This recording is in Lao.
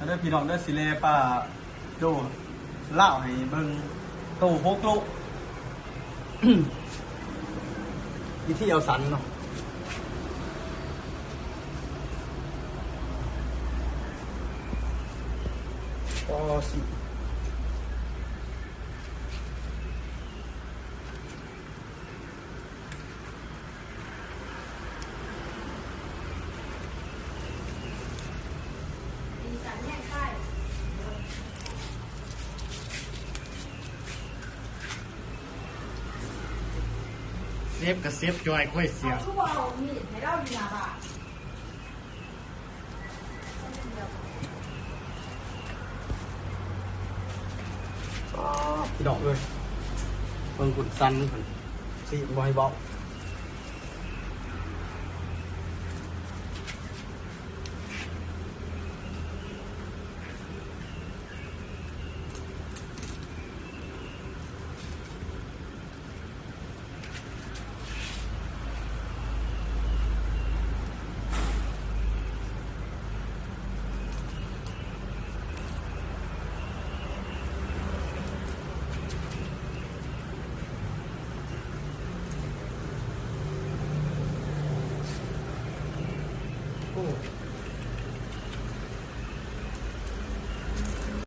ເດີພີ່ນ້ອງເດີ ຊິແລ່ປາໂດລາວໃຫ້ເບິ່ງ ໂຕຫົກໂລ ວິທີເອົາສັນເນາະ. ອໍ ຊິ ເຊບກະເຊບຈ່ອຍ ຂ້ອຍເສຍ. ເອົາ ຄືບໍ່ເອົາມີດໃຫ້ລາວຢູ່ໜ້າບ້ານ? ອໍ ພີ່ນ້ອງເອີຍ ເບິ່ງພຸ້ນ ສັ່ນພຸ້ນ ຊິບໍ່ໃຫ້ເວົ້າ.